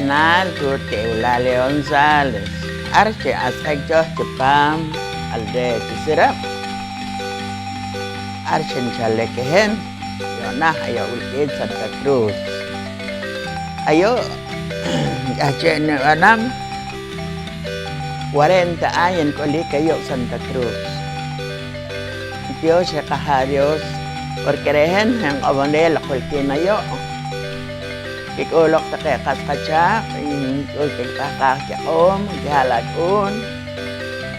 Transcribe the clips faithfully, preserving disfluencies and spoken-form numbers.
Naal tuut Teewilal León Sales, ar xinasjik cho chipaam aldea Chisirab'. Ar xinchalik i hin, yu'naak ayu' wilkiin Santa Cruz. Ayu' k'ahchi' nib'anam cuarenta años nik'ulik ayu' Santa Cruz. Tiyoox reh qAjaaw Dios, porque re' hin, hin q'omoneel loq wilkiin ayu'. Kik'u'loq taqe qas qachaaq' nk'ul kipahqaaj kiq'oom, kiha'lak'uun.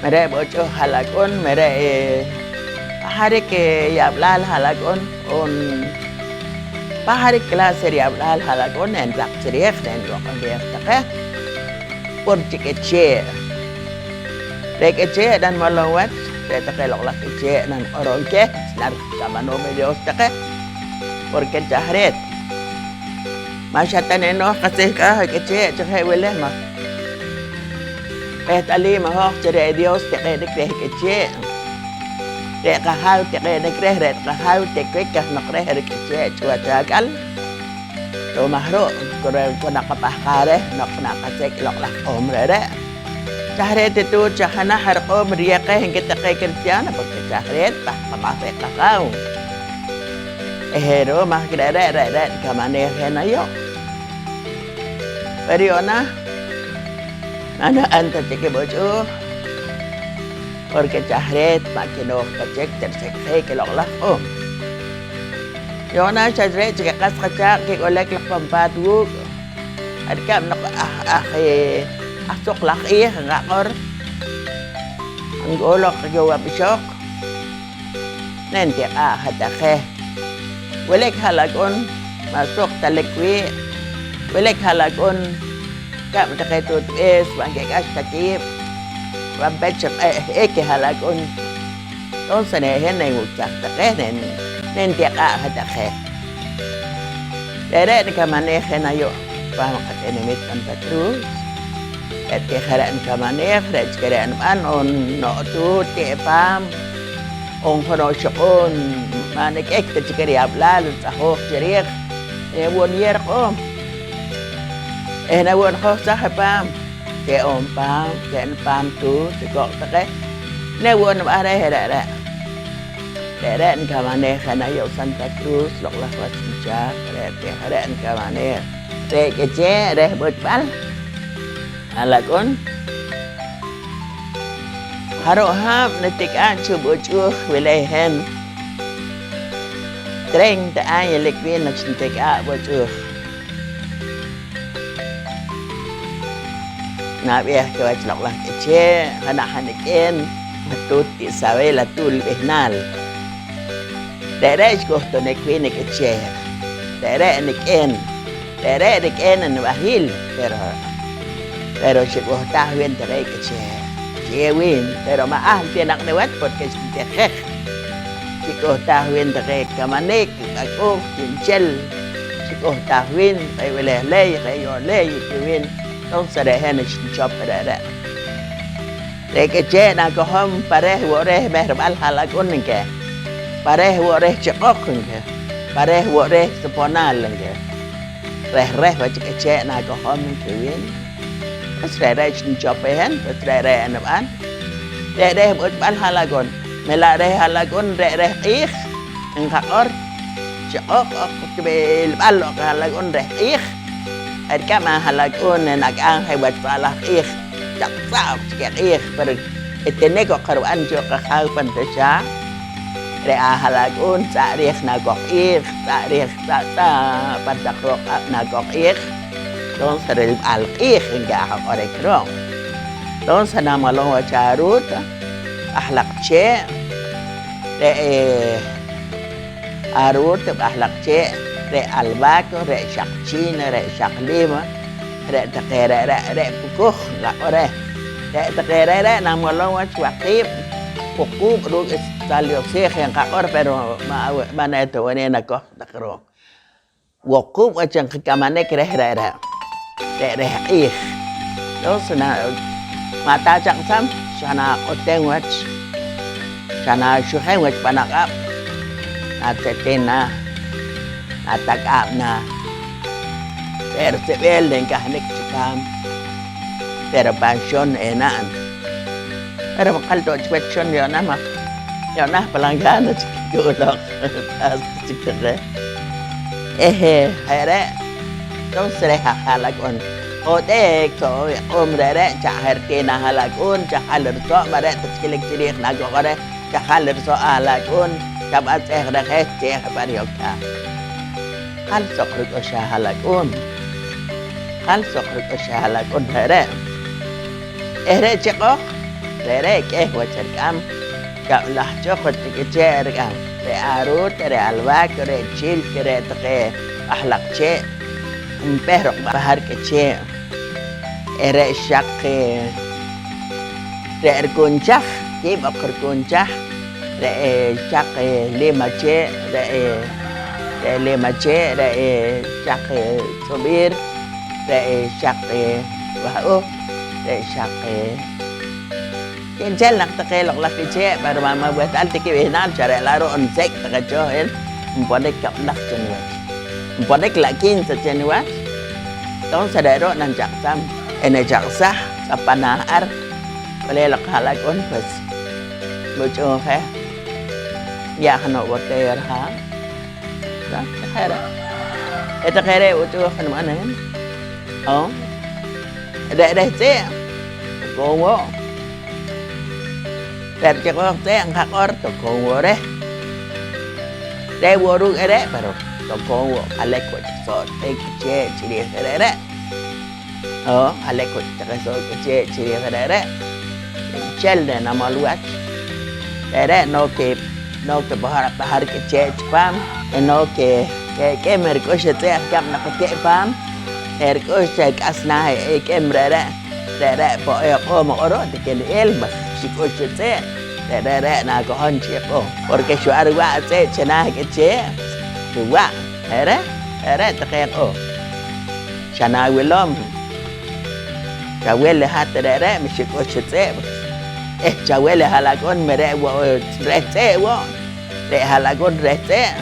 Mere' b'uch'uuj ha'lak'uun, mere' eh, pahqarik eh, yab'laal ha'lak'uun, on pahqarik clase riyab'laal ha'lak'uun, nraq chi riij, nloq'onb'eej taqe pur chi k'ichee'. Re' k'ichee' nanmolom wach, re' taqe loq' laj k'ichee' nanq'orom keh chi narikamanom i Dios taqe, porque chaj reet. Ma' xa ta nenooj qasihk'aaj i k'ichee' chi je' wili, maj keht'alim i hoj chi re' Dios tiq'inik reh k'ichee'. Re' qAjaaw tiq'inik reh, re' qAjaaw tiqwik kahnoq reh rik'ichee' chiwach ak'al. Ru'um aj ru', ku re-, ku naqapahqaaj reh noq naqasik' i loq' laj q'oom re're'. Chaj reet i tuut xa jenaj riq'oom riyew qeh, nki taqe cristiano, porque chaj reet pahqamaj reh qAjaaw. Eh, ru'um aj re're', re're' nikamanej je nayu'. Pero yu'naak, ma' nib'an ta chik i b'uch'uuj, porque chaj reet ma' kinooj ta chik chi risik'jik i loq' laj q'oom. Yu'naak xa re' chik i qas qachaaq' kik'ulik loq pan paat wuuk', je' rikab' noq aj, aj, eh, aj suq laj q'iij nqaq'or, nk'uloq yowaab' ixoq, nentiq'aa' hat-taq je. Wilik ha'lak'uun ma' suq ta lik wii', wilik ha'lak'uun kab' taqe tuutb'ees ma' nkik'ax ta kiib', pan pech riq'e'jik i ha'lak'uun. Entonces re' hin nenwuksaj taqe, nen-, nentiq'aa' hat-taq je. Re're' nikamanej je nayu' pan qatinamiit Santa Cruz. Re' ti je' re' nikamanej, re' chik re' nib'an on no' tuut ti' paam on jeno' ixoq ma' nik'ik ta chik riyab'laal ritz'ajooj chi riij, re' wo' niyew riq'oom eh, re' wo' nijohsaj i paam. Ke' on paam, ke' nipaam tuut, ikoq' taqe, re' wo' nib'an reh re're'. Re're' nikamanej je nayu' Santa Cruz, loq' laj wach nichaaq', re' ti je' re' nikamanej. Re' k'ichee' reh b'uch'b'al ha'lak'uun. Jarub' haab' nitik'aa' cho b'uch'uuj wili hin. Treinta años lik wii' naq xnitik'aa' b'uch'uuj. Nab'eej kiwach loq' laj k'ichee', jenaj anik'een, atuut Isabel Atuul b'ihnaal. Re're' xk'uhtunik wiin i k'ichee'. Re're' nik'een, re're' rik'een nib'ahiil, pero, pero xik'uhtaaj wiin taqe k'ichee'. Chiyew wiin, pero ma' ahl ti naq niwach porque xnitijej. Xik'uhtaaj wiin taqe kamanik, k'ak'uuj, chi'nchel. Xik'uhtaaj wiin, je' wili ley, je' yo' ley, nki wiin. Entonces re' hin xnichop re're'. Re' k'ichee' nakojom pa reh wo' reh mehrb'al ha'lak'uun, nki. Pa reh wo' reh chiq'oq, nki. Pa reh wo' reh suponaal, nki. Reh reh wach i k'ichee' nakojom, nki wiin. Pues re're' xnichop i hin, pues re're' nib'an. Re' reh b'uch'b'al ha'lak'uun. Mela' reh ha'lak'uun re' reh q'iij nqaq'or. Chiq'oq oq, wilb'al oq ha'lak'uun reh q'iij. Je' rikab' aha'lak'uun nak'am je wach pa' laj q'iij, chaq tz'a'b' chik i q'iij, pero i tinik oq rib'an cho qajaaw pan taxaaj. Re' aha'lak'uun tz'a' riij nakoq'iij, tz'a' riij, tz'a', tz'a' pan taq rooq q'ab' nakoq'iij. Entonces rilb'al q'iij nki aj q'orik ru'. Entonces namolom wach aruut, b'ajlaq chee', re', eh, aruut, b'ajlaq chee', re' albahaca, re' xaq china, re' xaq lima, re' taqe re're', re' pukuj nqaq'or reh. Re' taqe re're' namolom wach waqiib', wuquub' ruuk' i saliosiij nqaq'or, pero ma', ma' eta wene' nakoj taq ru'. Wuquub' wach nqakamanik reh re're', re' reh q'iij. Entonces na, ma' ta chaq'sam, xa naq'uhtem wach, xa naxujem wach pan aq'ab', natz'etem naah, natak'aab' naah. Re' ritz'ib'eel re' nkahnik chipaam, pero pan xon ena'n. Pero ma' qal ta wo' chik wach xon, yu'na maj, yu'na palangana chik nk'u'loq. K'as ta chik taqe. Eh, je' re', entonces re' aj ha'lak'un, ot'eek so' i q'uum re're', chaje' riti'n aj ha'lak'un, chajal riso', ma' re' ta chik wilik chiriij nakojol reh, chajal riso' aj ha'lak'un, chab'atz'ej reh je, cheh je pa riyok'aab'. Jal soq rik'ux aj ha'lak'un. Jal soq rik'ux aj ha'lak'un re're'. Eh re' chiq'oq, re're' k'eh wach rik'am, kab'laj choq wach k'ichee' rik'am. Re' aruut, re' alwaak, re' chilk, re' taqe b'ajlaq chee', npeh roq b'ahar k'ichee'. Eh re' xaq, eh, re' rikunchaj, kiib' oq rikunchaj, re', eh, xaq, eh, lima chee', re', eh, re' lima chee', re', eh, xaq, eh, tz'ub'iir, re', eh, xaq, eh, wah'uh, re' xaq, eh, chi'nchel naq taqe loq'laj k'ichee', pero ma', ma' weht'al ta kib'ihnaal, xa re' la' ru' nsek' taqe cho, eh, nponik kab'laj cho niwach. Nponik la' quince cho niwach. Entonces re' ru' nanchaq'sam, eh, nachaq'saj, tz'apanaj ar. K'ulee' loq ha'lak'un, pues, wuch'uun je, ya' jeno' botella rihaa'. Je' re'. Je' taqe re' wuch'uun je nib'an hin. Oh. Re' reh tz'e', tokoom wo'. Re' richikooj tz'e' nqaq'or, tokoom wo' reh. Re' wo' ruuk' re're', pero tokoom wo', halik wo' chik so' taqe k'ichee' chiriij re're'. Oh, halik wo' chik taqe so' k'ichee' chiriij re're'. Chi'nchel re' namol wach. Re're' nooj ke, nooj ke b'ahar, b'ahar k'ichee' chipaam. Eh nooj ke, ke k'im rik'ux i tz'e' je' rikab' naqati' paam. Eh rik'ux reh rik'as naah i k'im re're'. Re're' po' i q'oom q'oro' tikilb'il maj xik'ux i tz'e'. Re', re're' nakojom chi q'oom. Porque xwa' riwa' tz'e' chinaah k'ichee'. Riwa'. Je' re', re're' taqe q'oom. Xa nawilom. Chawil i hat re're', mi xik'ux i tz'e', eh, chawil i ha'lak'un, mi re' wo' reh tz'e' wo', re' ha'lak'un reh tz'e',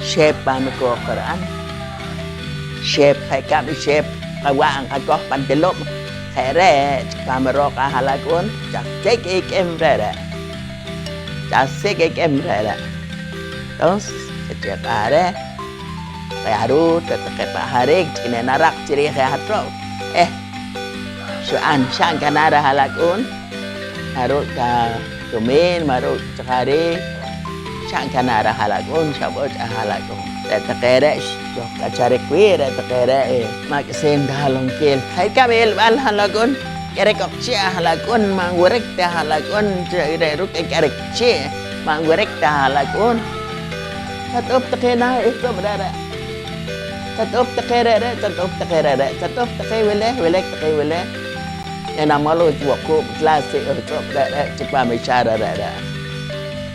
xeep pan i kooj ri'an, xeep je' rikab' i xeep qawa' nqakoj pan tilub', je' re' chik pan i rooq aj ha'lak'un, chasik' i k'im re're', chasik' i k'im re're'. Entonces, chi q'arej, taqe aruut, re' taqe pajariik chik nenaraq chiriij i hat ru', eh, xu'an, xa'n kanaah reh ha'lak'uun, ma' ruuk' ta tumiin, ma' ruuk' ta jariik, xa'n kanaah reh ha'lak'uun, xab'och' aj ha'lak'uun. Re' taqe re' xojk'acharik wii', re' taqe re', eh, ma' k'isiin ta halonkil. Je' rikab' i ilb'al ha'lak'uun, k'erik oq chii' aj ha'lak'uun, ma' nwirik ta ha'lak'uun, re' ruuk' i k'erik chii' ma' nwirik ta ha'lak'uun. Chat'up taqe naah ihtz'ub' re're'. Chat'up taqe re're', chat'up taqe re're', chat'up taqe wili, wilik taqe wili. Enamol wach wuquub' clase ihtz'ub' re're' chipaam i xaara re're'.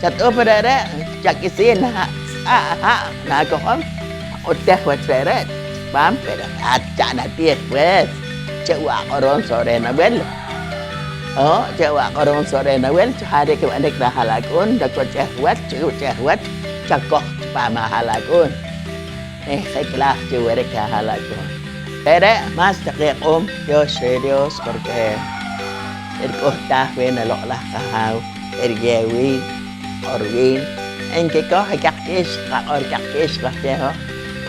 Chat'up re're', chak'isiin ha', tz'a' ha' nakojom, utej wach re're' chipaam, pero hat cha'n atiij pues. Che' wo' aq'orom so' reh nawil. Oh, che' wo' aq'orom so' reh nawil chi jariik nb'anik reh ha'lak'uun, nakuch'ej wach, chi kuch'ej wach, chakoj chipaam aha'lak'uun. Eh, jik'laj chi wirik aha'lak'uun. Re're' mas taqe q'uum, tiyoox reh Dios, porque rik'uhtaaj wiin i Loq'laj Qajaaw. Eriyew wiin, q'or wiin, enkikoj i kaq k'iix, qaq'or kaq k'iix qojkeh hoj.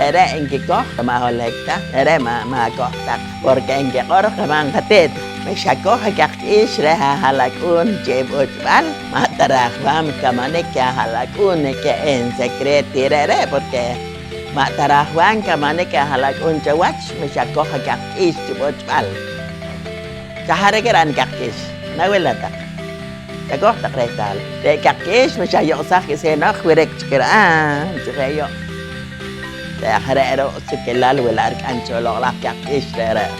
Re're' enkikoj, ma' holohik ta, re're' ma', ma' akoj taq, porque enkiq'or qeh ma' nqati't, wi xakoj i kaq k'iix reh aha'lak'uun chi b'uch'b'al, ma' ta rajwaam kamanik i aha'lak'uun i keh en secreto re're', porque ma' ta rajwaam kamanik i aha'lak'uun chawach, wi xakoj i kaq k'iix chi b'uch'b'al. Xa jariik i ra'n i kaq k'iix, nawil na taq. Chakoj taq rehtaal. Re' kaq k'iix wi xayo'saj k'isinoq, wirik chik ri'an chi je' yo'. Re' aj re' ru' sikilal wila' rik'am cho loq'laj kaq k'iix re're'.